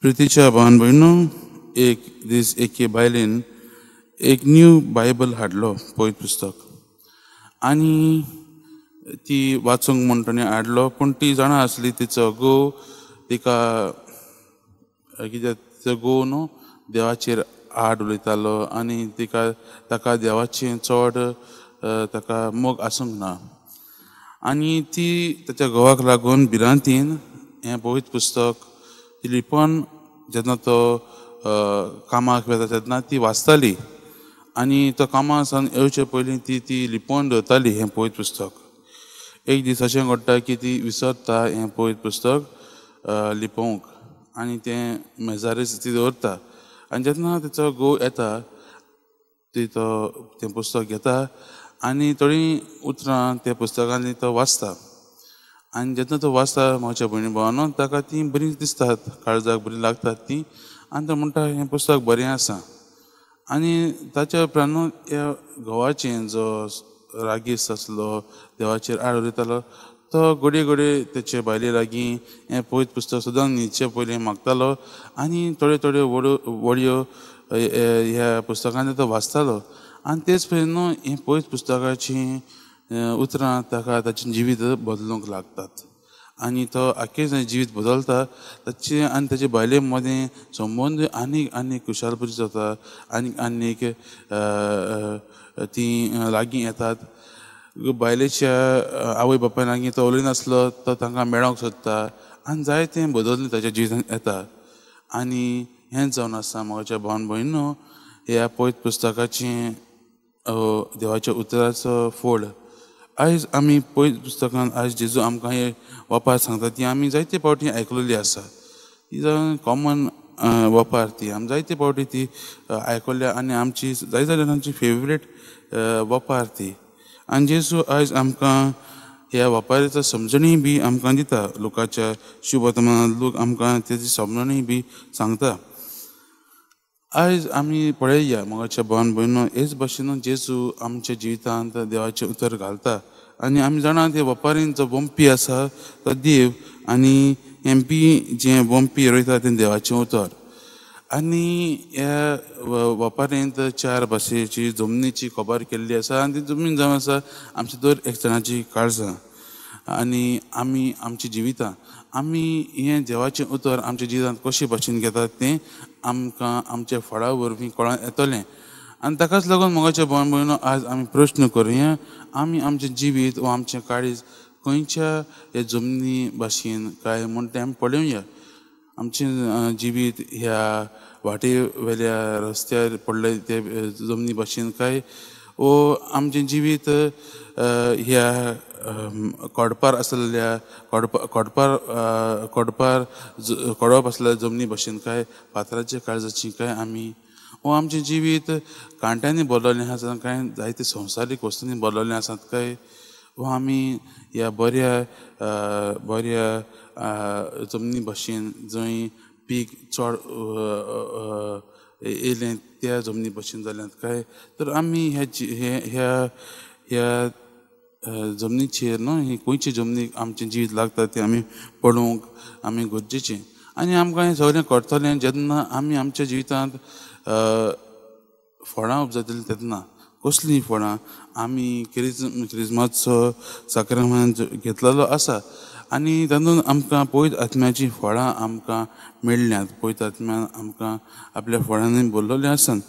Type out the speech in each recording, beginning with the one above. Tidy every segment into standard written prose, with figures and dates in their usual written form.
प्रितीच्या भावान भयणो, एक दीस एके बायलेन एक न्यू बायबल हाडलो, पवित्र पुस्तक, आनी ती वाचूंक म्हूण ताणें हाडलो. पूण ती जाणा आसली तिचो घोव तिका कित्याक तिचो घोव न्हू देवाचेर आड उलयतालो आनी तिका ताका देवाचें चड ताका मोग आसूंक ना. आनी ती ताच्या घोवाक लागून भिरांतीन हें पवित्र पुस्तक ती लिपोवन जेन्ना तो कामाक वता तेन्ना ती वाचताली आनी तो कामा सावन येवचे पयलीं ती ती लिपोवन दवरताली हें पवित्र पुस्तक. एक दीस अशें घडटा की ती विसरता हें पवित्र पुस्तक लिपोवंक आनी तें मेजारच ती दवरता. आनी जेन्ना ताचो घोव येता ती तो तें पुस्तक घेता आनी थोडीं उतरां त्या पुस्तकांनी तो वाचता. आनी जेन्ना तो वाचता म्हज्या भयणी भावानो, ताका तीं बरीं दिसतात, काळजाक बरीं लागतात तीं, आनी तो म्हणटा हें पुस्तक बरें आसा. आनी ताच्या उपरांत ह्या घोवाचें जो रागीस आसलो, देवाचेर आड उलयतालो, तो घडये घडये तेचे बायले लागीं हें पवित्र पुस्तक सदां न्हिदचे पयलीं मागतालो आनी थोड्यो थोड्यो वडयो ह्या पुस्तकांनी तो वाचतालो. आनी तेच पयलीं न्हू हें पवित्र पुस्तकाचीं उतरां ताका ताचें जिवीत बदलूंक लागतात आनी तो आख्खें जिवीत बदलता ताचें. आनी ताचे बायले मदें संबंद आनीक आनीक खुशालभरीत जाता, आनीक आनीक तीं लागीं येतात. बायलेच्या आवय बापाय लागीं तो उलयनासलो, तो तांकां मेळोंक सोदता आनी जायतें बदलून ताच्या जिवितांत येता. आनी हें जावन आसा म्हज्या भावन भयणो, ह्या पवित्र पुस्तकाचें देवाच्या उतराचो फोड. आयज आमी पवित्र पुस्तकान आयज जेजू आमकां हे वपार सांगता ती आमी जायते फावटी आयकलेली आसा. ती जावन कॉमन वपार, ती आमी जायते फावटी ती आयकल्या आनी आमची जायते जाणांची फेवरेट वपार ती. आनी जेजू आयज आमकां ह्या वपारीचो समजणी बी आमकां दिता. लोकाच्या शुभवर्तमानांत लोक आमकां तेजी समजणी बी सांगता. आयज आमी पळया मोगाच्या भावान भयणो, हेच भाशेन जेजू आमच्या जिवितांत देवाचें उतर घालता आनी आमी जाणा ते वपारीन जो बंपी आसा तो देव, आनी हें बी जें बंपी रोयता तें देवाचें उतर. आनी ह्या वपारींत चार भाशेची जमनीची खबर केल्ली आसा आनी ती जमनीन जावन आसा आमच्या दर एक जाणाची काळजां आनी आमी आमची जिवितां. आमी हें देवाचें उतर आमच्या जिवितांत कशे भाशेन घेतात तें आमकां आमच्या फळां वरवीं कळोन येतलें. आनी ताकाच लागून मोगाच्या भावान भयणो, आज आमी प्रश्न करुया, आमी आमचें जिवीत वा आमचें काळीज खंयच्या ह्या जमनी भाशेन काय म्हूण तें आमी पळोवया. आमचें जिवीत ह्या वाटे वेल्या रस्त्यार पडले ते जमनी भाशेन काय, वो आमचें जिवीत ह्या कोडपार आसलेल्या कोडपार कोडपार कोडप आसलेल्या जमनी भाशेन काय, फातराच्या काळजाची काय आमी, वो आमचें जिवीत कांट्यांनी भरलेलें आसा काय, जायते संवसारीक वस्तूंनी भरलेलें आसात काय, वो आमी ह्या बऱ्या बऱ्या जमनी भाशेन जंय पीक चड येयलें त्या जमनी भाशेन जाल्यात काय. तर आमी ह्या ह्या ह्या जमनीचेर न्हू ही खंयची जमनीक आमचें जिवीत लागता तें आमी पळोवंक आमी गरजेचें. आनी आमकां हें सगळें कळटलें जेन्ना आमी आमच्या जिवितांत फळां उपजतलीं तेन्ना. कसलीं फळां आमी क्रिजमाचो साक्रामेंत घेतलेलो आसा आनी तातूंत आमकां पवित्र आत्म्याचीं फळां आमकां मेळ्ळ्यांत. पवित्र आत्म्यान आमकां आपल्या फळांनी भरलेलें आसात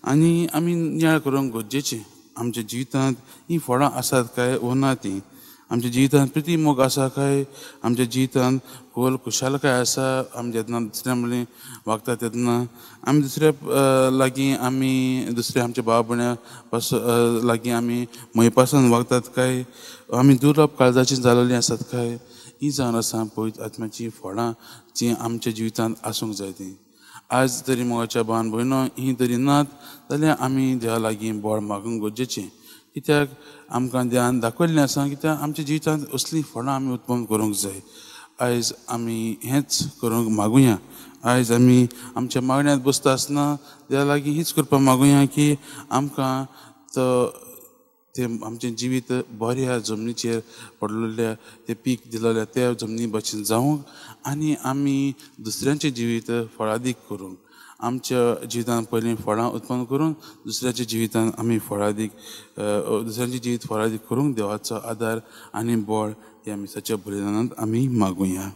आनी आमी नियाळ करूंक गरजेचें आमच्या जिवितांत हीं फळां आसात काय वो ना तीं. आमच्या जिवितांत प्रिती मोग आसा काय, आमच्या जिवितांत खोल खुशालकाय आसा. आमी जेन्ना दुसऱ्या मदीं वागता तेन्ना आमी दुसऱ्या लागीं आमी दुसऱ्या आमच्या भाव भयणां पास लागीं आमी मयपासान वागतात काय, आमी दुर्लभ काळजाचीं जालेलीं आसात काय. ही जावन आसा पवित्र आत्म्याचीं फळां जीं आमच्या जिवितांत आसूंक जाय तीं. आयज तरी मोगाच्या भावान भयणो हीं तरी नात जाल्यार आमी देवा लागीं बळ मागूंक गरजेचें, कित्याक आमकां देवान दाखयल्लें आसा कित्याक आमच्या जिवितांत असलीं फळां आमी उत्पन्न करूंक जाय. आयज आमी हेंच करूंक मागुया. आयज आमी आमच्या मागण्यांत बसता आसतना देवा लागीं हीच कृपा मागुया की आमकां तो तें आमचें जिवीत बऱ्या जमनीचेर पडलेल्या तें पीक दिलेल्या त्या जमनी भशेन जावंक आनी आमी दुसऱ्यांचें जिवीत फळादीक करूंक, आमच्या जिवितान पयलीं फळां उत्पन्न करून दुसऱ्याच्या जिवितान आमी फळादीक दुसऱ्यांचें जिवीत फळादीक करूंक देवाचो आदार आनी बळ ह्या मिसाच्या बलिदानांत आमी मागुया।